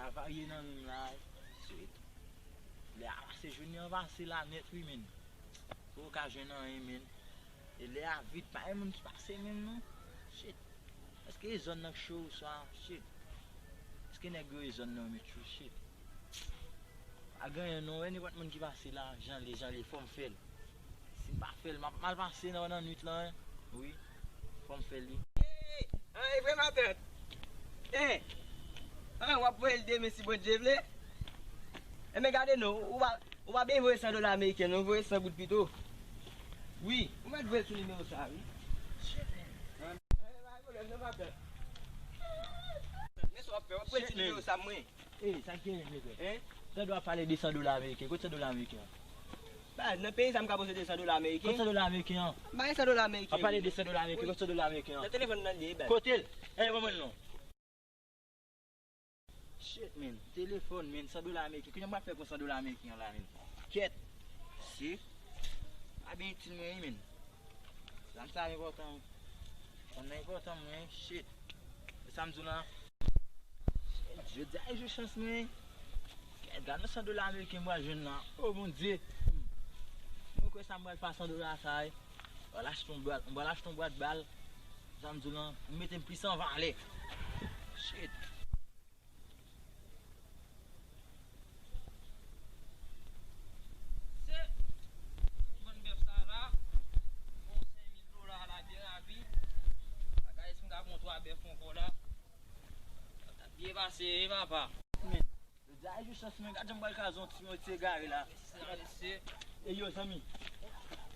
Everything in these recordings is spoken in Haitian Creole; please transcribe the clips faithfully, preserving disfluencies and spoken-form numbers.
Avarye nan menm la. Shit. Lè a pase, jounen an pase la nèt wi, men. Ou ka jwenn anyen, men. E lè a vit, pa gen moun ki pase menm, non. Shit. Èske e zòn nan k cho oswa, shit. Èske nèg yo e zòn nan yo met cho, shit. Pa gen anyen, non, wè nenpòt moun ki pase la, jan l ye, jan l ye, fò m fè l. Si m pa fè l, m ap mal pase nan, nan nwit lan, wi. Fò m fè l, wi. An, e vre, matant. En, an, w ap voye l demen si Bondye vle. Enben, gade non, ou pa, ou pa bezwen voye san dola ameriken, non, voye san goud pito. Wi, ou mèt voye l sou nimewo sa, wi. An, pa gen pwoblèm, non, matant. Men sa w ap fè, w ap voye l sou nimewo sa, mwen. Ey, sa k genyen, frè? Hein? Tande w ap pale de san dola ameriken. Kote san dola ameriken an? Ba, nan peyi sa m ka posede san dola ameriken. Kote san dola ameriken an? M pa gen san dola ameriken. W ap pale de san dola ameriken. Kote san dola ameriken an? Nan telefòn nan li ye, baz. Kote l? Ey, ban mwen l non. Shit, men. Telefòn, men. San dola ameriken. Kounya m pral fè pou san dola ameriken an la, men. Kèt. Si. A byen itil mwen, wi, men. Zam sa enpòtan. Zam nan enpòtan mwen, shit. E sa m di w la. Shit, jodi a e jou chans mwen. Gad nan san dola ameriken m pral jwenn la. Oh, Bondye. Mwen kwè sa m pral fè a san dola sa, wi. M pral achte yon bwat, m pral achte yon bwat bal. Sa m di w la, m mete m plis an valè. Shit. Se vann bèf sa la, bon senk mil dola la byen rapid. Bagay si m ka pran twa bèf ankò la. Byen pase, wi, papa. Men, jodi a e jou chans mwen, gad jan m pral kraze yon ti, yon ti egare la. Sa, mesye. E yo, zanmi.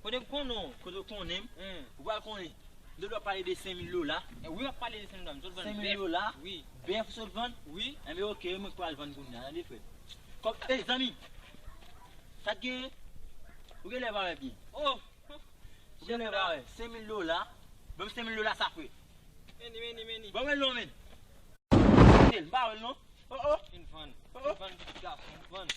Kote m konnen w? Kote w konnen m? Ou pral konnen. M te dwe ap pale de senk mil dola. E wi, w ap pale de senk mil dola. M sot vann bèf. Senk mil dola? Wi. Bèf w sot vann? Wi. Enben, oke, mwen k pral vann kounye a, tande, frè. Kòb, ey, zanmi. Sa k genyen? Ou genlè pa wè byen. Oh! Ou genlè pa wè. Senk mil dola. Ban m senk mil dola sa, frè. Meni, meni, meni. Ban mwen l non, men. M pa wè l non. Oh, oh. Fin vann. Oh, oh. Fin vann, pitit gason, fin vann.